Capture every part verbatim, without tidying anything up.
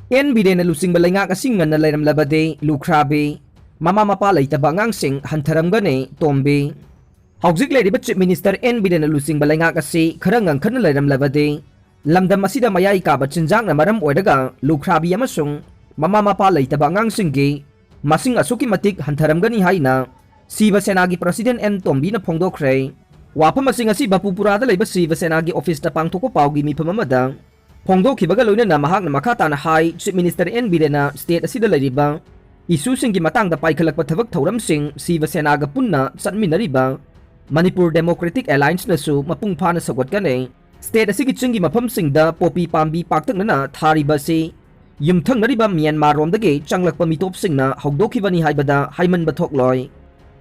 And ꯕꯤꯔꯦꯟꯅ ꯂꯨꯆꯤꯡꯕ ꯂꯩꯉꯥꯛ ꯑꯁꯤ ꯉꯟꯅ ꯂꯩꯔꯝꯂꯕꯗꯤ ꯂꯨꯈ꯭ꯔꯥꯕꯤ, ꯃꯃꯥ ꯃꯄꯥ ꯂꯩꯇꯕ ꯑꯉꯥꯡꯁꯤꯡ ꯍꯟꯊꯔꯝꯒꯅꯤ꯫ ꯇꯣꯝꯕꯤ꯫ ꯍꯧꯖꯤꯛ ꯂꯩꯔꯤꯕ Chief Minister ꯑꯦꯟ ꯕꯤꯔꯦꯟꯅ ꯂꯨꯆꯤꯡꯕ ꯂꯩꯉꯥꯛ ꯑꯁꯤ ꯈꯔ ꯉꯟꯈꯠꯅ ꯂꯩꯔꯝꯂꯕꯗꯤ ꯂꯝꯗꯝ ꯑꯁꯤꯗ ꯃꯌꯥꯏ ꯀꯥꯕ ꯆꯤꯟꯖꯥꯛꯅ ꯃꯔꯝ ꯑꯣꯏꯔꯒ ꯂꯨꯈ꯭ꯔꯥꯕꯤ ꯑꯃꯁꯨꯡ ꯃꯃꯥ ꯃꯄꯥ ꯂꯩꯇꯕ ꯑꯉꯥꯡꯁꯤꯡꯒꯤ ꯃꯁꯤꯡ ꯑꯁꯨꯛꯀꯤ ꯃꯇꯤꯛ ꯍꯟꯊꯔꯝꯒꯅꯤ ꯍꯥꯏꯅ ꯁꯤꯕ ꯁꯦꯅꯥꯒꯤ President ꯑꯦꯟ ꯇꯣꯝꯕꯤꯅ ꯐꯣꯡꯗꯣꯛꯈ꯭ꯔꯦ꯫ ꯋꯥꯐꯝ ꯑꯁꯤ ꯉꯁꯤ ꯕꯄꯨꯄꯨꯔꯥꯗ ꯂꯩꯕ ꯁꯤꯕ ꯁꯦꯅꯥꯒꯤ officeꯇ ꯄꯥꯡꯊꯣꯛꯄ ꯄꯥꯎꯒꯤ ꯃꯤꯐꯝ ꯑꯃꯗ ꯐꯣꯡꯗꯣꯛꯈꯤꯕꯒ ꯂꯣꯏꯅꯅ ꯃꯍꯥꯛꯅ ꯃꯈꯥ ꯇꯥꯅ ꯍꯥꯏ, Chief Minister ꯑꯦꯟ ꯕꯤꯔꯦꯟꯅ state ꯑꯁꯤꯗ ꯂꯩꯔꯤꯕ issueꯁꯤꯡꯒꯤ ꯃꯇꯥꯡꯗ ꯄꯥꯏꯈꯠꯂꯛꯄ ꯊꯕꯛ ꯊꯧꯔꯝꯁꯤꯡ ꯁꯤꯕ ꯁꯦꯅꯥꯒ ꯄꯨꯟꯅ ꯆꯠꯃꯤꯟꯅꯔꯤꯕ ꯃꯅꯤꯄꯨꯔ Democratic Allianceꯅꯁꯨ ꯃꯄꯨꯡ ꯐꯥꯅ ꯁꯧꯒꯠꯀꯅꯤ꯫ State ꯑꯁꯤꯒꯤ ꯆꯤꯡꯒꯤ ꯃꯐꯝꯁꯤꯡꯗ ꯄꯣꯄꯤ ꯄꯥꯝꯕꯤ ꯄꯥꯛꯇꯛꯅꯅ ꯊꯥꯔꯤꯕ ꯑꯁꯤ ꯌꯨꯝꯊꯪꯅꯔꯤꯕ ꯃ꯭ꯌꯥꯟꯃꯥꯔꯔꯣꯝꯗꯒꯤ ꯆꯪꯂꯛꯄ ꯃꯤꯇꯣꯞꯁꯤꯡꯅ ꯍꯧꯗꯣꯛꯈꯤꯕꯅꯤ ꯍꯥꯏꯕꯗ ꯍꯥꯏꯃꯟꯕ ꯊꯣꯛꯂꯣꯏ꯫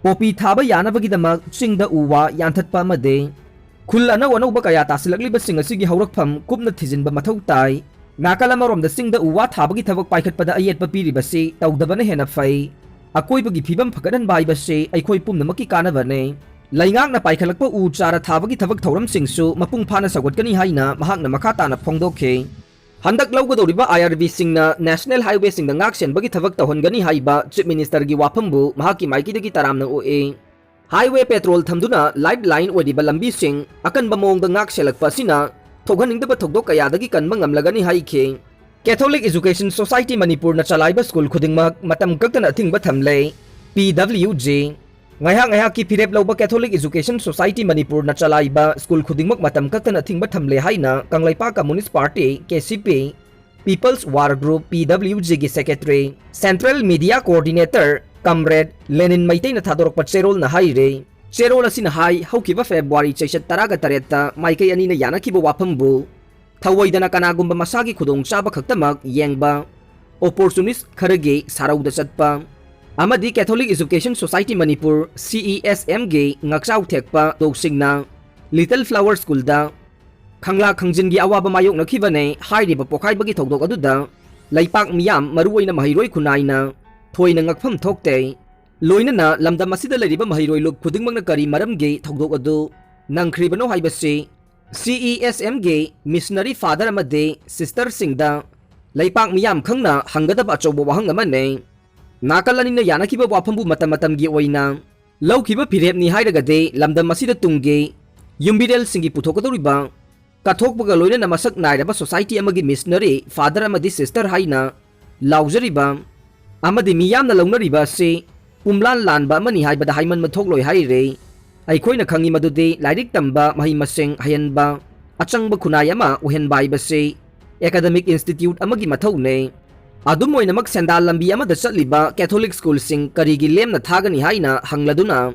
ꯄꯣꯄꯤ ꯊꯥꯕ ꯌꯥꯅꯕꯒꯤꯗꯃꯛ ꯆꯤꯡꯗ ꯎ ꯋꯥ ꯌꯥꯟꯊꯠꯄ ꯑꯃꯗꯤ ꯈꯨꯜ ꯑꯅꯧ ꯑꯅꯧꯕ ꯀꯌꯥ ꯇꯥꯁꯤꯜꯂꯛꯂꯤꯕꯁꯤꯡ ꯑꯁꯤꯒꯤ ꯍꯧꯔꯛꯐꯝ ꯀꯨꯞꯅ ꯊꯤꯖꯤꯟꯕ ꯃꯊꯧ ꯇꯥꯏ꯫ ꯅꯥꯀꯜ ꯑꯃꯔꯣꯝꯗ ꯆꯤꯡꯗ ꯎ ꯋꯥ ꯊꯥꯕꯒꯤ ꯊꯕꯛ ꯄꯥꯏꯈꯠꯄꯗ ꯑꯌꯦꯠꯄ ꯄꯤꯔꯤꯕꯁꯤ ꯇꯧꯗꯕꯅ ꯍꯦꯟꯅ ꯐꯩ꯫ ꯑꯀꯣꯏꯕꯒꯤ ꯐꯤꯕꯝ ꯐꯒꯠꯍꯟꯕ ꯍꯥꯏꯕꯁꯤ ꯑꯩꯈꯣꯏ ꯄꯨꯝꯅꯃꯛꯀꯤ ꯀꯥꯟꯅꯕꯅꯤ꯫ ꯂꯩꯉꯥꯛꯅ ꯄꯥꯏꯈꯠꯂꯛꯄ ꯎ ꯆꯥꯔ ꯊꯥꯕꯒꯤ ꯊꯕꯛ ꯊꯧꯔꯝꯁꯤꯡꯁꯨ ꯃꯄꯨꯡ ꯐꯥꯅ ꯁꯧꯒꯠꯀꯅꯤ ꯍꯥꯏꯅ ꯃꯍꯥꯛꯅ ꯃꯈꯥ ꯇꯥꯅ ꯐꯣꯡꯗꯣꯛꯈꯤ꯫ ꯍꯟꯗꯛ ꯂꯧꯒꯗꯧꯔꯤꯕ IRBꯁꯤꯡꯅ National Highwayꯁꯤꯡꯗ ꯉꯥꯛ ꯁꯦꯟꯕꯒꯤ ꯊꯕꯛ ꯇꯧꯍꯟꯒꯅꯤ ꯍꯥꯏꯕ Chief Ministerꯒꯤ ꯋꯥꯐꯝꯕꯨ ꯃꯍꯥꯛꯀꯤ ꯃꯥꯏꯀꯩꯗꯒꯤ ꯇꯔꯥꯝꯅ ꯑꯣꯛꯏ꯫ Highway patrol ꯊꯝꯗꯨꯅ lifeline ꯑꯣꯏꯔꯤꯕ ꯂꯝꯕꯤꯁꯤꯡ ꯑꯀꯟꯕ ꯃꯑꯣꯡꯗ ꯉꯥꯛ ꯁꯦꯜꯂꯛꯄ ꯑꯁꯤꯅ ꯊꯣꯛꯍꯟꯅꯤꯡꯗꯕ ꯊꯧꯗꯣꯛ ꯀꯌꯥꯗꯒꯤ ꯀꯟꯕ ꯉꯝꯂꯒꯅꯤ ꯍꯥꯏꯈꯤ꯫ Catholic Education Society ꯃꯅꯤꯄꯨꯔꯅ ꯆꯂꯥꯏꯕ ꯁ꯭ꯀꯨꯜ ꯈꯨꯗꯤꯡꯃꯛ ꯃꯇꯝ ꯀꯛꯇꯅ ꯑꯊꯤꯡꯕ ꯊꯝꯂꯦ꯫ PWG꯫ ꯉꯥꯏꯍꯥꯛ ꯉꯥꯏꯍꯥꯛꯀꯤ ꯐꯤꯔꯦꯞ ꯂꯧꯕ Catholic Education Society ꯃꯅꯤꯄꯨꯔꯅ ꯆꯂꯥꯏꯕ ꯁ꯭ꯀꯨꯜ ꯈꯨꯗꯤꯡꯃꯛ ꯃꯇꯝ ꯀꯛꯇꯅ ꯑꯊꯤꯡꯕ ꯊꯝꯂꯦ ꯍꯥꯏꯅ Kangleipak Communist Party, KCP, People's War Group, PWGꯒꯤ Secretary, Central Media Coordinator, Comrade Lenin ꯃꯩꯇꯩꯅ ꯊꯥꯗꯣꯔꯛꯄ ꯆꯦꯔꯣꯜꯅ ꯍꯥꯏꯔꯤ꯫ ꯆꯦꯔꯣꯜ ꯑꯁꯤꯅ ꯍꯥꯏ, ꯍꯧꯈꯤꯕ February ꯆꯩꯆꯠ ꯇꯔꯥꯒ ꯇꯔꯦꯠꯇ ꯃꯥꯏꯀꯩ ꯑꯅꯤꯅ ꯌꯥꯅꯈꯤꯕ ꯋꯥꯐꯝꯕꯨ ꯊꯧꯑꯣꯏꯗꯅ ꯀꯅꯥꯒꯨꯝꯕ ꯃꯁꯥꯒꯤ ꯈꯨꯗꯣꯡꯆꯥꯕ ꯈꯛꯇꯃꯛ ꯌꯦꯡꯕ, opportunist ꯈꯔꯒꯤ ꯁꯥꯔꯧꯗ ꯆꯠꯄ ꯑꯃꯗꯤ Catholic Education Society Manipur, CESMꯒꯤ ꯉꯥꯛꯆꯥꯎ ꯊꯦꯛꯄ ꯂꯣꯛꯁꯤꯡꯅ Little Flower Schoolꯗ ꯈꯪꯂꯥ ꯈꯪꯖꯤꯟꯒꯤ ꯑꯋꯥꯕ ꯃꯥꯌꯣꯛꯅꯈꯤꯕꯅꯦ꯫ ꯍꯥꯏꯔꯤꯕ ꯄꯣꯈꯥꯏꯕꯒꯤ ꯊꯧꯗꯣꯛ ꯑꯗꯨꯗ ꯂꯩꯄꯥꯛ ꯃꯤꯌꯥꯝ, ꯃꯔꯨꯑꯣꯏꯅ ꯃꯍꯩꯔꯣꯏ ꯈꯨꯟꯅꯥꯏꯅ ꯊꯣꯏꯅ ꯉꯛꯐꯝ ꯊꯣꯛꯇꯦ꯫ ꯂꯣꯏꯅꯅ ꯂꯝꯗꯝ ꯑꯁꯤꯗ ꯂꯩꯔꯤꯕ ꯃꯍꯩꯔꯣꯏ ꯂꯨꯞ ꯈꯨꯗꯤꯡꯃꯛꯅ ꯀꯔꯤ ꯃꯔꯝꯒꯤ ꯊꯧꯗꯣꯛ ꯑꯗꯨ ꯅꯪꯈ꯭ꯔꯤꯕꯅꯣ ꯍꯥꯏꯕꯁꯤ CESMꯒꯤ missionary father ꯑꯃꯗꯤ sisterꯁꯤꯡꯗ ꯂꯩꯄꯥꯛ ꯃꯤꯌꯥꯝ ꯈꯪꯅ ꯍꯪꯒꯗꯕ ꯑꯆꯧꯕ ꯋꯥꯍꯪ ꯑꯃꯅꯤ꯫ ꯅꯥꯀꯜ ꯑꯅꯤꯅ ꯌꯥꯅꯈꯤꯕ ꯋꯥꯐꯝꯕꯨ ꯃꯇꯝ ꯃꯇꯝꯒꯤ ꯑꯣꯏꯅ ꯂꯧꯈꯤꯕ ꯐꯤꯔꯦꯞꯅꯤ ꯍꯥꯏꯔꯒꯗꯤ ꯂꯝꯗꯝ ꯑꯁꯤꯗ ꯇꯨꯡꯒꯤ ꯌꯨꯝꯕꯤꯔꯦꯜꯁꯤꯡꯒꯤ ꯄꯨꯊꯣꯛꯀꯗꯧꯔꯤꯕ ꯀꯠꯊꯣꯛꯄꯒ ꯂꯣꯏꯅꯅ ꯃꯁꯛ ꯅꯥꯏꯔꯕ ꯁꯣꯁꯥꯏꯇꯤ ꯑꯃꯒꯤ ꯃꯤꯁꯅꯔꯤ ꯐꯥꯗꯔ ꯑꯃꯗꯤ ꯁꯤꯁꯇꯔ ꯍꯥꯏꯅ ꯂꯥꯎꯖꯔꯤꯕ ꯑꯃꯗꯤ ꯃꯤꯌꯥꯝꯅ ꯂꯧꯅꯔꯤꯕ ꯑꯁꯤ ꯄꯨꯝꯂꯥꯟ ꯂꯥꯟꯕ ꯑꯃꯅꯤ ꯍꯥꯏꯕꯗ ꯍꯥꯏꯃꯟꯕ ꯊꯣꯛꯂꯣꯏ ꯍꯥꯏꯔꯦ꯫ ꯑꯩꯈꯣꯏꯅ ꯈꯪꯉꯤ ꯃꯗꯨꯗꯤ ꯂꯥꯏꯔꯤꯛ ꯇꯝꯕ, ꯃꯍꯩ ꯃꯁꯤꯡ ꯍꯩꯍꯟꯕ, ꯑꯆꯪꯕ ꯈꯨꯟꯅꯥꯏ ꯑꯃ ꯑꯣꯏꯍꯟꯕ ꯍꯥꯏꯕꯁꯤ ꯑꯦꯀꯥꯗꯃꯤꯛ ꯏꯟꯁꯇꯤꯇ꯭ꯌꯨꯠ ꯑꯃꯒꯤ ꯃꯊꯧꯅꯤ꯫ ꯑꯗꯨꯝ ꯑꯣꯏꯅꯃꯛ, ꯁꯦꯟꯗꯥꯟ ꯂꯝꯕꯤ ꯑꯃꯗ ꯆꯠꯂꯤꯕ ꯀꯦꯊꯣꯂꯤꯛ ꯁ꯭ꯀꯨꯜꯁꯤꯡ ꯀꯔꯤꯒꯤ ꯂꯦꯝꯅ ꯊꯥꯒꯅꯤ ꯍꯥꯏꯅ ꯍꯪꯂꯗꯨꯅ,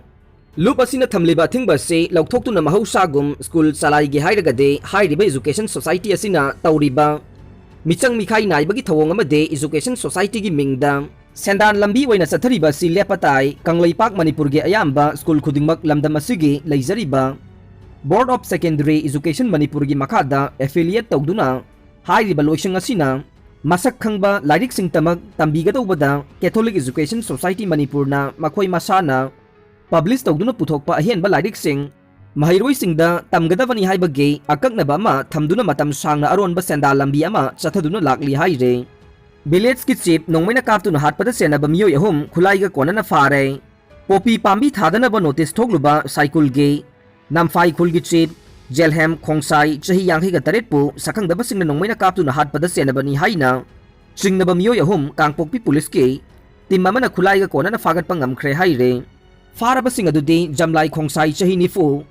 ꯂꯨꯞ ꯑꯁꯤꯅ ꯊꯝꯂꯤꯕ ꯑꯊꯤꯡꯕ ꯑꯁꯤ ꯂꯧꯊꯣꯛꯇꯨꯅ ꯃꯍꯧꯁꯥꯒꯨꯝ ꯁ꯭ꯀꯨꯜ ꯆꯂꯥꯏꯒꯦ ꯍꯥꯏꯔꯒꯗꯤ, ꯍꯥꯏꯔꯤꯕ ꯏꯖꯨꯀꯦꯁꯟ ꯁꯣꯁꯥꯏꯇꯤ ꯑꯁꯤꯅ ꯇꯧꯔꯤꯕ ꯃꯤꯆꯪ ꯃꯤꯈꯥꯏ ꯅꯥꯏꯕꯒꯤ ꯊꯧꯑꯣꯡ ꯑꯃꯗꯤ ꯏꯖꯨꯀꯦꯁꯟ ꯁꯣꯁꯥꯏꯇꯤꯒꯤ ꯃꯤꯡꯗ ꯁꯦꯟꯗꯥꯟ ꯂꯝꯕꯤ ꯑꯣꯏꯅ ꯆꯠꯊꯔꯤꯕ ꯑꯁꯤ ꯂꯦꯞꯄ ꯇꯥꯏ꯫ ꯀꯪꯂꯩꯄꯥꯛ ꯃꯅꯤꯄꯨꯔꯒꯤ ꯑꯌꯥꯝꯕ ꯁ꯭ꯀꯨꯜ ꯈꯨꯗꯤꯡꯃꯛ ꯂꯝꯗꯝ ꯑꯁꯤꯒꯤ ꯂꯩꯖꯔꯤꯕ Board of Secondary Education ꯃꯅꯤꯄꯨꯔꯒꯤ ꯃꯈꯥꯗ affiliate ꯇꯧꯗꯨꯅ ꯍꯥꯏꯔꯤꯕ ꯂꯣꯏꯁꯪ ꯑꯁꯤꯅ ꯃꯁꯛ ꯈꯪꯕ ꯂꯥꯏꯔꯤꯛꯁꯤꯡꯇꯃꯛ ꯇꯝꯕꯤꯒꯗꯧꯕꯗ ꯀꯦꯊꯣꯂꯤꯛ ꯏꯖꯨꯀꯦꯁꯟ ꯁꯣꯁꯥꯏꯇꯤ ꯃꯅꯤꯄꯨꯔꯅ ꯃꯈꯣꯏ ꯃꯁꯥꯅ ꯄꯕ꯭ꯂꯤꯁ ꯇꯧꯗꯨꯅ ꯄꯨꯊꯣꯛꯄ ꯑꯍꯦꯟꯕ ꯂꯥꯏꯔꯤꯛꯁꯤꯡ ꯃꯍꯩꯔꯣꯏꯁꯤꯡꯗ ꯇꯝꯒꯗꯕꯅꯤ ꯍꯥꯏꯕꯒꯤ ꯑꯀꯛꯅꯕ ꯑꯃ ꯊꯝꯗꯨꯅ ꯃꯇꯝ ꯁꯥꯡꯅ ꯑꯔꯣꯟꯕ ꯁꯦꯟꯗꯥ ꯂꯝꯕꯤ ꯑꯃ ꯆꯠꯊꯗꯨꯅ ꯂꯥꯛꯂꯤ ꯍꯥꯏꯔꯦ꯫ ꯚꯤꯂꯦꯖꯀꯤ ꯆꯤꯞ ꯅꯣꯡꯃꯩꯅ ꯀꯥꯞꯇꯨꯅ ꯍꯥꯠꯄꯗ ꯆꯦꯟꯅꯕ ꯃꯤꯑꯣꯏ ꯑꯍꯨꯝ ꯈꯨꯠꯂꯥꯏꯒ ꯀꯣꯟꯅꯅ ꯐꯥꯔꯦ꯫ ꯄꯣꯄꯤ ꯄꯥꯝꯕꯤ ꯊꯥꯗꯅꯕ ꯅꯣꯇꯤꯁ ꯊꯣꯛꯂꯨꯕ ꯁꯥꯏꯀꯨꯜꯒꯤ ꯅꯝꯐꯥꯏ ꯈꯨꯜꯒꯤ ꯆꯤꯞ ꯖꯦꯜꯍꯦꯝ ꯈꯣꯡꯁꯥꯏ, ꯆꯍꯤ ꯌꯥꯡꯈꯩꯒ ꯇꯔꯦꯠꯄꯨ ꯁꯛꯈꯪꯗꯕꯁꯤꯡꯅ ꯅꯣꯡꯃꯩꯅ ꯀꯥꯞꯇꯨꯅ ꯍꯥꯠꯄꯗ ꯆꯦꯟꯅꯕꯅꯤ ꯍꯥꯏꯅ ꯆꯤꯡꯅꯕ ꯃꯤꯑꯣꯏ ꯑꯍꯨꯝ ꯀꯥꯡꯄꯣꯛꯄꯤ ꯄꯨꯂꯤꯁꯀꯤ ꯇꯤꯝ ꯑꯃꯅ ꯈꯨꯠꯂꯥꯏꯒ ꯀꯣꯟꯅꯅ ꯐꯥꯒꯠꯄ ꯉꯝꯈ꯭ꯔꯦ ꯍꯥꯏꯔꯦ꯫ ꯐꯥꯔꯕꯁꯤꯡ ꯑꯗꯨꯗꯤ ꯖꯝꯂꯥꯏ ꯈꯣꯡꯁꯥꯏ, ꯆꯍꯤ ꯅꯤꯐꯨ,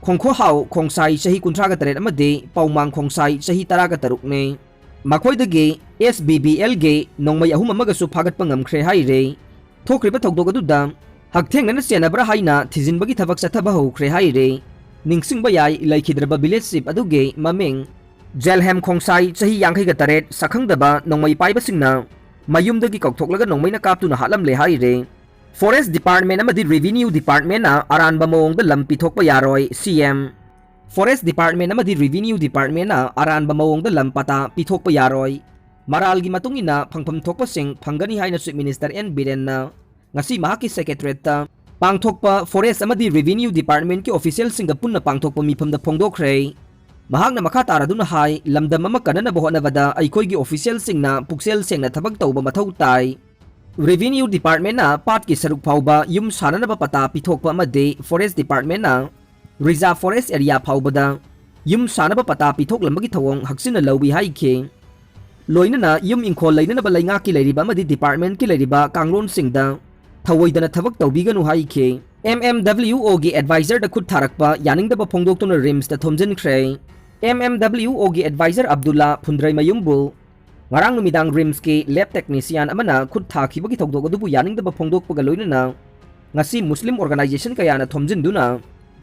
ꯈꯣꯡꯈꯣꯍꯥꯎ ꯈꯣꯡꯁꯥꯏ, ꯆꯍꯤ ꯀꯨꯟꯊ꯭ꯔꯥꯒ ꯇꯔꯦꯠ ꯑꯃꯗꯤ ꯄꯥꯎꯃꯥꯡ ꯈꯣꯡꯁꯥꯏ, ꯆꯍꯤ ꯇꯔꯥꯒ ꯇꯔꯨꯛꯅꯤ꯫ ꯃꯈꯣꯏꯗꯒꯤ ꯑꯦꯁ ꯕꯤ ꯕꯤ ꯑꯦꯜꯒꯤ ꯅꯣꯡꯃꯩ ꯑꯍꯨꯝ ꯑꯃꯒꯁꯨ ꯐꯥꯒꯠꯄ ꯉꯝꯈ꯭ꯔꯦ ꯍꯥꯏꯔꯦ꯫ ꯊꯣꯛꯈ꯭ꯔꯤꯕ ꯊꯧꯗꯣꯛ ꯑꯗꯨꯗ ꯍꯛꯊꯦꯡꯅꯅ ꯆꯦꯟꯅꯕ꯭ꯔꯥ ꯍꯥꯏꯅ ꯊꯤꯖꯤꯟꯕꯒꯤ ꯊꯕꯛ ꯆꯠꯊꯕ ꯍꯧꯈ꯭ꯔꯦ ꯍꯥꯏꯔꯦ꯫ ꯅꯤꯡꯁꯤꯡꯕ ꯌꯥꯏ, ꯂꯩꯈꯤꯗ꯭ꯔꯕ ꯚꯤꯂꯦꯖ ꯆꯤꯞ ꯑꯗꯨꯒꯤ ꯃꯃꯤꯡ ꯖꯦꯜꯍꯦꯝ ꯈꯣꯡꯁꯥꯏ, ꯆꯍꯤ ꯌꯥꯡꯈꯩꯒ ꯇꯔꯦꯠ, ꯁꯛꯈꯪꯗꯕ ꯅꯣꯡꯃꯩ ꯄꯥꯏꯕꯁꯤꯡꯅ ꯃꯌꯨꯝꯗꯒꯤ ꯀꯧꯊꯣꯛꯂꯒ ꯅꯣꯡꯃꯩꯅ ꯀꯥꯞꯇꯨꯅ ꯍꯥꯠꯂꯝꯂꯦ ꯍꯥꯏꯔꯦ꯫ ꯐꯣꯔꯦꯁ ꯗꯤꯄꯥꯔꯠꯃꯦꯟ ꯑꯃꯗꯤ ꯔꯦꯚꯤꯅ꯭ꯌꯨ ꯗꯤꯄꯥꯔꯠꯃꯦꯟꯅ ꯑꯔꯥꯟꯕ ꯃꯑꯣꯡꯗ ꯂꯝ ꯄꯤꯊꯣꯛꯄ ꯌꯥꯔꯣꯏ, ꯁꯤ ꯑꯦꯝ꯫ ꯐꯣꯔꯦꯁ ꯗꯤꯄꯥꯔꯠꯃꯦꯟ ꯑꯃꯗꯤ ꯔꯦꯚꯤꯅ꯭ꯌꯨ ꯗꯤꯄꯥꯔꯠꯃꯦꯟꯅ ꯑꯔꯥꯟꯕ ꯃꯑꯣꯡꯗ ꯂꯝ ꯄꯇꯥ ꯄꯤꯊꯣꯛꯄ ꯌꯥꯔꯣꯏ꯫ ꯃꯔꯥꯜꯒꯤ ꯃꯇꯨꯡ ꯏꯟꯅ ꯐꯪꯐꯝ ꯊꯣꯛꯄꯁꯤꯡ ꯐꯪꯒꯅꯤ ꯍꯥꯏꯅ ꯆꯤꯐ ꯃꯤꯅꯤꯁꯇꯔ ꯑꯦꯟ ꯕꯤꯔꯦꯟꯅ ꯉꯁꯤ ꯃꯍꯥꯛꯀꯤ ꯁꯦꯀ꯭ꯔꯦꯇꯔꯦꯠꯇ ꯄꯥꯡꯊꯣꯛꯄ ꯐꯣꯔꯦꯁ ꯑꯃꯗꯤ ꯔꯦꯚꯤꯅ꯭ꯌꯨ ꯗꯤꯄꯥꯔꯠꯃꯦꯟꯀꯤ ꯑꯣꯐꯤꯁꯤꯌꯦꯜꯁꯤꯡꯒ ꯄꯨꯟꯅ ꯄꯥꯡꯊꯣꯛꯄ ꯃꯤꯐꯝꯗ ꯐꯣꯡꯗꯣꯛꯈ꯭ꯔꯦ꯫ ꯃꯍꯥꯛꯅ ꯃꯈꯥ ꯇꯥꯔꯗꯨꯅ ꯍꯥꯏ, ꯂꯝꯗꯝ ꯑꯃ ꯀꯟꯅꯅꯕ ꯍꯣꯠꯅꯕꯗ ꯑꯩꯈꯣꯏꯒꯤ officialꯁꯤꯡꯅ ꯄꯨꯛꯆꯦꯜ ꯁꯦꯡꯅ ꯊꯕꯛ ꯇꯧꯕ ꯃꯊꯧ ꯇꯥꯏ꯫ Revenue Departmentꯅ ꯄꯥꯠꯀꯤ ꯁꯔꯨꯛ ꯐꯥꯎꯕ ꯌꯨꯝ ꯁꯥꯅꯅꯕ ꯄꯇꯥ ꯄꯤꯊꯣꯛꯄ ꯑꯃꯗꯤ Forest Departmentꯅ Reserve Forest Area ꯐꯥꯎꯕꯗ ꯌꯨꯝ ꯁꯥꯅꯕ ꯄꯇꯥ ꯄꯤꯊꯣꯛꯂꯝꯕꯒꯤ ꯊꯧꯑꯣꯡ ꯍꯛꯆꯤꯟꯅ ꯂꯧꯏ ꯍꯥꯏꯈꯤ꯫ ꯂꯣꯏꯅꯅ ꯌꯨꯝ ꯏꯪꯈꯣꯜ ꯂꯩꯅꯅꯕ ꯂꯩꯉꯥꯛꯀꯤ ꯂꯩꯔꯤꯕ ꯑꯃꯗꯤ departmentꯀꯤ ꯂꯩꯔꯤꯕ ꯀꯥꯡꯂꯣꯟꯁꯤꯡꯗ ꯊꯧꯑꯣꯏꯗꯅ ꯊꯕꯛ ꯇꯧꯕꯤꯒꯅꯨ ꯍꯥꯏꯈꯤ꯫ MMWOꯒꯤ advisorꯗ ꯈꯨꯠ ꯊꯥꯔꯛꯄ ꯌꯥꯅꯤꯡꯗꯕ ꯐꯣꯡꯗꯣꯛꯇꯨꯅ RIMSꯇ ꯊꯣꯝꯖꯤꯟꯈ꯭ꯔꯦ꯫ MMWOꯒꯤ advisor ꯑꯕꯗꯨꯜꯂꯥ ꯐꯨꯟꯗ꯭ꯔꯩꯃꯌꯨꯝꯕꯨ ꯉꯔꯥꯡ ꯅꯨꯃꯤꯗꯥꯡ RIMSꯀꯤ lab technician ꯑꯃꯅ ꯈꯨꯠ ꯊꯥꯈꯤꯕꯒꯤ ꯊꯧꯗꯣꯛ ꯑꯗꯨꯕꯨ ꯌꯥꯅꯤꯡꯗꯕ ꯐꯣꯡꯗꯣꯛꯄꯒ ꯂꯣꯏꯅꯅ ꯉꯁꯤ ꯃꯨꯁꯂꯤꯝ organization ꯀꯌꯥꯅ ꯊꯣꯝꯖꯤꯟꯗꯨꯅ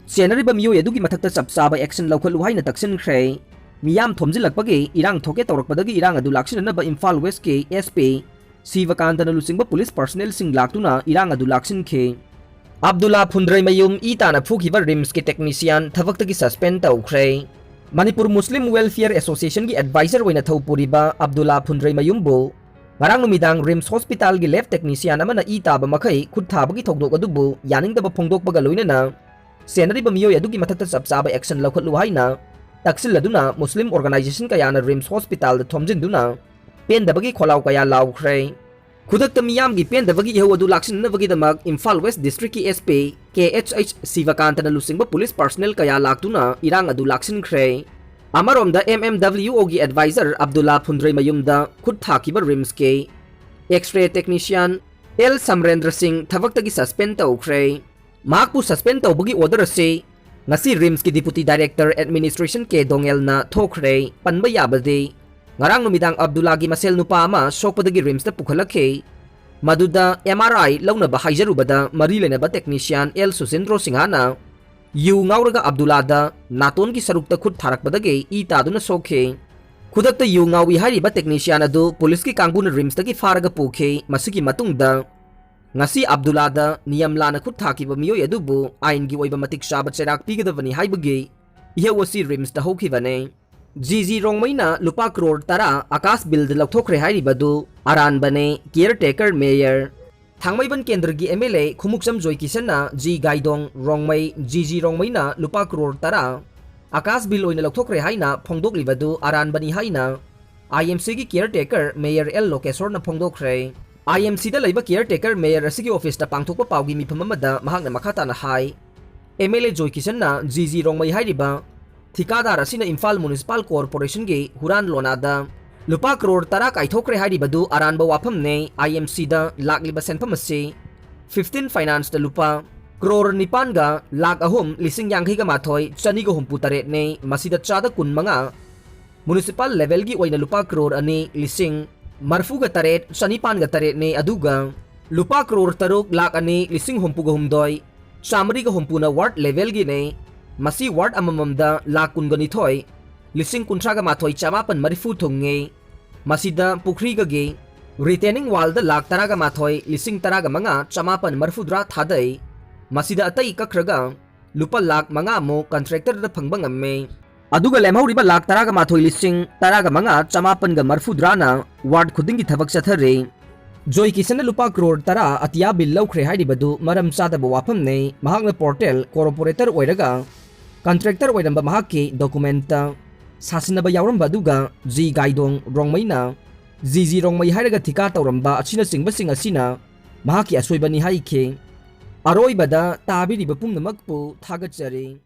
ꯆꯦꯟꯅꯔꯤꯕ ꯃꯤꯑꯣꯏ ꯑꯗꯨꯒꯤ ꯃꯊꯛꯇ ꯆꯞ ꯆꯥꯕ action ꯂꯧꯈꯠꯂꯨ ꯍꯥꯏꯅ ꯇꯛꯁꯤꯟꯈ꯭ꯔꯦ꯫ ꯃꯤꯌꯥꯝ ꯊꯣꯝꯖꯤꯜꯂꯛꯄꯒꯤ ꯏꯔꯥꯡ ꯊꯣꯛꯀꯦ ꯇꯧꯔꯛꯄꯗꯒꯤ ꯏꯔꯥꯡ ꯑꯗꯨ ꯂꯥꯛꯁꯤꯟꯅꯅꯕ ꯏꯝꯐꯥꯜ Westꯀꯤ SP ꯁꯤꯕꯀꯥꯟꯇꯅ ꯂꯨꯆꯤꯡꯕ police personnelꯁꯤꯡ ꯂꯥꯛꯇꯨꯅ ꯏꯔꯥꯡ ꯑꯗꯨ ꯂꯥꯛꯁꯤꯟꯈꯤ꯫ ꯑꯕꯗꯨꯜꯂꯥ ꯐꯨꯟꯗ꯭ꯔꯩꯃꯌꯨꯝ ꯏ ꯇꯥꯅ ꯐꯨꯈꯤꯕ RIMSꯀꯤ technician ꯊꯕꯛꯇꯒꯤ suspend ꯇꯧꯈ꯭ꯔꯦ꯫ ꯃꯅꯤꯄꯨꯔ ꯃꯨꯁꯂꯤꯝ Welfare Associationꯒꯤ advisor ꯑꯣꯏꯅ ꯊꯧ ꯄꯨꯔꯤꯕ ꯑꯕꯗꯨꯜꯂꯥ ꯐꯨꯟꯗ꯭ꯔꯩꯃꯌꯨꯝꯕꯨ ꯉꯔꯥꯡ ꯅꯨꯃꯤꯗꯥꯡ RIMS hospitalꯒꯤ lab technician ꯑꯃꯅ ꯏ ꯇꯥꯕ ꯃꯈꯩ ꯈꯨꯠ ꯊꯥꯕꯒꯤ ꯊꯧꯗꯣꯛ ꯑꯗꯨꯕꯨ ꯌꯥꯅꯤꯡꯗꯕ ꯐꯣꯡꯗꯣꯛꯄꯒ ꯂꯣꯏꯅꯅ ꯆꯦꯟꯅꯔꯤꯕ ꯃꯤꯑꯣꯏ ꯑꯗꯨꯒꯤ ꯃꯊꯛꯇ ꯆꯞ ꯆꯥꯕ action ꯂꯧꯈꯠꯂꯨ ꯍꯥꯏꯅ ꯇꯛꯁꯤꯜꯂꯗꯨꯅ ꯃꯨꯁꯂꯤꯝ organization ꯀꯌꯥꯅ RIMS hospitalꯗ ꯊꯣꯝꯖꯤꯟꯗꯨꯅ ꯄꯦꯟꯗꯕꯒꯤ ꯈꯣꯜꯂꯥꯎ ꯀꯌꯥ ꯂꯥꯎꯈ꯭ꯔꯦ꯫ ꯈꯨꯗꯛꯇ ꯃꯤꯌꯥꯝꯒꯤ ꯄꯦꯟꯗꯕꯒꯤ ꯏꯍꯧ ꯑꯗꯨ ꯂꯥꯛꯁꯤꯟꯅꯅꯕꯒꯤꯗꯃꯛ ꯏꯝꯐꯥꯜ West Districtꯀꯤ SP KHH ꯁꯤꯕꯀꯥꯟꯇꯅ ꯂꯨꯆꯤꯡꯕ police personnel ꯀꯌꯥ ꯂꯥꯛꯇꯨꯅ ꯏꯔꯥꯡ ꯑꯗꯨ ꯂꯥꯛꯁꯤꯟꯈ꯭ꯔꯦ꯫ ꯑꯃꯔꯣꯝꯗ MMWOꯒꯤ advisor ꯑꯕꯗꯨꯜꯂꯥ ꯐꯨꯟꯗ꯭ꯔꯩꯃꯌꯨꯝꯗ ꯈꯨꯠ ꯊꯥꯈꯤꯕ RIMSꯀꯤ X-ray technician ꯑꯦꯜ ꯁꯝꯔꯦꯟꯗ꯭ꯔ ꯁꯤꯡ ꯊꯕꯛꯇꯒꯤ suspend ꯇꯧꯈ꯭ꯔꯦ꯫ ꯃꯍꯥꯛꯄꯨ suspend ꯇꯧꯕꯒꯤ order ꯑꯁꯤ ꯉꯁꯤ RIMSꯀꯤ Deputy Director Administration ꯀꯦ ꯗꯣꯉꯦꯜꯅ ꯊꯣꯛꯈ꯭ꯔꯦ꯫ ꯄꯟꯕ ꯌꯥꯕꯗꯤ, ꯉꯔꯥꯡ ꯅꯨꯃꯤꯗꯥꯡ ꯑꯕꯗꯨꯜꯂꯥꯒꯤ ꯃꯁꯦꯜ ꯅꯨꯄꯥ ꯑꯃ ꯁꯣꯛꯄꯗꯒꯤ RIMSꯇ ꯄꯨꯈꯠꯂꯛꯈꯤ꯫ ꯃꯗꯨꯗ MRI ꯂꯧꯅꯕ ꯍꯥꯏꯖꯔꯨꯕꯗ ꯃꯔꯤ ꯂꯩꯅꯕ technician ꯑꯦꯜ ꯁꯨꯆꯤꯟꯗ꯭ꯔꯣ ꯁꯤꯡꯍꯅ ꯌꯨ ꯉꯥꯎꯔꯒ ꯑꯕꯗꯨꯜꯂꯥꯗ ꯅꯥꯇꯣꯟꯒꯤ ꯁꯔꯨꯛꯇ ꯈꯨꯠ ꯊꯥꯔꯛꯄꯗꯒꯤ ꯏ ꯇꯥꯗꯨꯅ ꯁꯣꯛꯈꯤ꯫ ꯈꯨꯗꯛꯇ ꯌꯨ ꯉꯥꯎꯏ ꯍꯥꯏꯔꯤꯕ technician ꯑꯗꯨ policeꯀꯤ ꯀꯥꯡꯕꯨꯅ RIMSꯇꯒꯤ ꯐꯥꯔꯒ ꯄꯨꯈꯤ꯫ ꯃꯁꯤꯒꯤ ꯃꯇꯨꯡꯗ ꯉꯁꯤ ꯑꯕꯗꯨꯜꯂꯥꯗ ꯅꯤꯌꯝ ꯂꯥꯟꯅ ꯈꯨꯠ ꯊꯥꯈꯤꯕ ꯃꯤꯑꯣꯏ ꯑꯗꯨꯕꯨ ꯑꯥꯏꯟꯒꯤ ꯑꯣꯏꯕ ꯃꯇꯤꯛ ꯆꯥꯕ ꯆꯩꯔꯥꯛ ꯄꯤꯒꯗꯕꯅꯤ ꯍꯥꯏꯕꯒꯤ ꯏꯍꯧ ꯑꯁꯤ RIMSꯇ ꯍꯧꯈꯤꯕꯅꯦ꯫ ꯖꯤ ꯖꯤ ꯔꯣꯡꯃꯩꯅ ꯂꯨꯄꯥ ꯀ꯭ꯔꯣꯔ ꯇꯔꯥ ꯑꯀꯥꯁ ꯕꯤꯜꯗ ꯂꯧꯊꯣꯛꯈ꯭ꯔꯦ ꯍꯥꯏꯔꯤꯕꯗꯨ ꯑꯔꯥꯟꯕꯅꯦ, caretaker mayor꯫ ꯊꯥꯡꯃꯩꯕꯟ ꯀꯦꯟꯗ꯭ꯔꯒꯤ MLA ꯈꯨꯃꯨꯛꯆꯝ ꯖꯣꯏꯀꯤꯁꯟꯅ G Gaidon Rongmei, G G ꯔꯣꯡꯃꯩꯅ ꯂꯨꯄꯥ ꯀ꯭ꯔꯣꯔ ꯇꯔꯥ ꯑꯀꯥꯁ ꯕꯤꯜ ꯑꯣꯏꯅ ꯂꯧꯊꯣꯛꯈ꯭ꯔꯦ ꯍꯥꯏꯅ ꯐꯣꯡꯗꯣꯛꯂꯤꯕꯗꯨ ꯑꯔꯥꯟꯕꯅꯤ ꯍꯥꯏꯅ IMCꯒꯤ caretaker mayor L ꯂꯣꯀꯦꯁꯣꯔꯅ ꯐꯣꯡꯗꯣꯛꯈ꯭ꯔꯦ꯫ IMCꯗ ꯂꯩꯕ caretaker mayor ꯑꯁꯤꯒꯤ officeꯇ ꯄꯥꯡꯊꯣꯛꯄ ꯄꯥꯎꯒꯤ ꯃꯤꯐꯝ ꯑꯃꯗ ꯃꯍꯥꯛꯅ ꯃꯈꯥ ꯇꯥꯅ ꯍꯥꯏ, MLA ꯖꯣꯏ ꯀꯤꯁꯟꯅ ꯖꯤ ꯖꯤ ꯔꯣꯡꯃꯩ ꯍꯥꯏꯔꯤꯕ ꯊꯤꯀꯥꯗꯥꯔ ꯑꯁꯤꯅ ꯏꯝꯐꯥꯜ Municipal Corporationꯒꯤ ꯍꯨꯔꯥꯟ ꯂꯣꯅꯥꯗ ꯂꯨꯄꯥ ꯀ꯭ꯔꯣꯔ ꯇꯔꯥ ꯀꯥꯏꯊꯣꯛꯈ꯭ꯔꯦ ꯍꯥꯏꯔꯤꯕꯗꯨ ꯑꯔꯥꯟꯕ ꯋꯥꯐꯝꯅꯦ꯫ IMCꯗ ꯂꯥꯛꯂꯤꯕ ꯁꯦꯟꯐꯝ ꯑꯁꯤ fifteen financeꯇ ꯂꯨꯄꯥ ꯀ꯭ꯔꯣꯔ ꯅꯤꯄꯥꯟꯒ ꯂꯥꯛ ꯑꯍꯨꯝ ꯂꯤꯁꯤꯡ ꯌꯥꯡꯈꯩꯒ ꯃꯥꯊꯣꯏ ꯆꯅꯤꯒ ꯍꯨꯝꯐꯨ ꯇꯔꯦꯠꯅꯦ꯫ ꯃꯁꯤꯗ ꯆꯥꯗ ꯀꯨꯟ ꯃꯉꯥ municipal levelꯒꯤ ꯑꯣꯏꯅ ꯂꯨꯄꯥ ꯀ꯭ꯔꯣꯔ ꯑꯅꯤ ꯂꯤꯁꯤꯡ ꯃꯔꯐꯨꯒ ꯇꯔꯦꯠ ꯆꯅꯤꯄꯥꯟꯒ ꯇꯔꯦꯠꯅꯦ꯫ ꯑꯗꯨꯒ ꯂꯨꯄꯥ ꯀ꯭ꯔꯣꯔ ꯇꯔꯨꯛ ꯂꯥꯛ ꯑꯅꯤ ꯂꯤꯁꯤꯡ ꯍꯨꯝꯐꯨꯒ ꯍꯨꯝꯗꯣꯏ ꯆꯥꯃꯔꯤꯒ ꯍꯨꯝꯐꯨꯅ ward levelꯒꯤꯅꯦ꯫ ꯃꯁꯤ ward ꯑꯃꯃꯝꯗ ꯂꯥꯛ ꯀꯨꯟꯒ ꯅꯤꯊꯣꯏ ꯂꯤꯁꯤꯡ ꯀꯨꯟꯊ꯭ꯔꯥꯒ ꯃꯥꯊꯣꯏ ꯆꯃꯥꯄꯟ ꯃꯔꯤꯐꯨ ꯊꯨꯡꯉꯤ꯫ ꯃꯁꯤꯗ ꯄꯨꯈ꯭ꯔꯤꯒꯒꯤ retaining wallꯗ ꯂꯥꯛ ꯇꯔꯥꯒ ꯃꯥꯊꯣꯏ ꯂꯤꯁꯤꯡ ꯇꯔꯥꯒ ꯃꯉꯥ ꯆꯃꯥꯄꯟ ꯃꯔꯤꯐꯨꯇꯔꯥ ꯊꯥꯗꯩ꯫ ꯃꯁꯤꯗ ꯑꯇꯩ ꯀꯛꯈ꯭ꯔꯒ ꯂꯨꯄꯥ ꯂꯥꯛ ꯃꯉꯥ ꯑꯃꯨꯛ contractorꯗ ꯐꯪꯕ ꯉꯝꯃꯦ꯫ ꯑꯗꯨꯒ ꯂꯦꯝꯍꯧꯔꯤꯕ ꯂꯥꯛ ꯇꯔꯥꯒ ꯃꯥꯊꯣꯏ ꯂꯤꯁꯤꯡ ꯇꯔꯥꯒ ꯃꯉꯥ ꯆꯃꯥꯄꯟꯒ ꯃꯔꯤꯐꯨꯇꯔꯥꯅ ward ꯈꯨꯗꯤꯡꯒꯤ ꯊꯕꯛ ꯆꯠꯊꯔꯤ꯫ ꯖꯣꯏ ꯀꯤꯁꯟꯅ ꯂꯨꯄꯥ ꯀ꯭ꯔꯣꯔ ꯇꯔꯥ ꯑꯇꯤꯌꯥ ꯕꯤꯜ ꯂꯧꯈ꯭ꯔꯦ ꯍꯥꯏꯔꯤꯕꯗꯨ ꯃꯔꯝ ꯆꯥꯗꯕ ꯋꯥꯐꯝꯅꯤ꯫ ꯃꯍꯥꯛꯅ portal corporator ꯑꯣꯏꯔꯒ contractor ꯑꯣꯏꯔꯝꯕ ꯃꯍꯥꯛꯀꯤ documentꯇ ꯁꯥꯁꯤꯟꯅꯕ ꯌꯥꯎꯔꯝꯕ ꯑꯗꯨꯒ ꯖꯤ ꯒꯥꯏꯗꯣꯡ ꯔꯣꯡꯃꯩꯅ ꯖꯤ ꯖꯤ ꯔꯣꯡꯃꯩ ꯍꯥꯏꯔꯒ ꯊꯤꯀꯥ ꯇꯧꯔꯝꯕ ꯑꯁꯤꯅꯆꯤꯡꯕꯁꯤꯡ ꯑꯁꯤꯅ ꯃꯍꯥꯛꯀꯤ ꯑꯁꯣꯏꯕꯅꯤ ꯍꯥꯏꯈꯤ꯫ ꯑꯔꯣꯏꯕꯗ ꯇꯥꯕꯤꯔꯤꯕ ꯄꯨꯝꯅꯃꯛꯄꯨ ꯊꯥꯒꯠꯆꯔꯤ꯫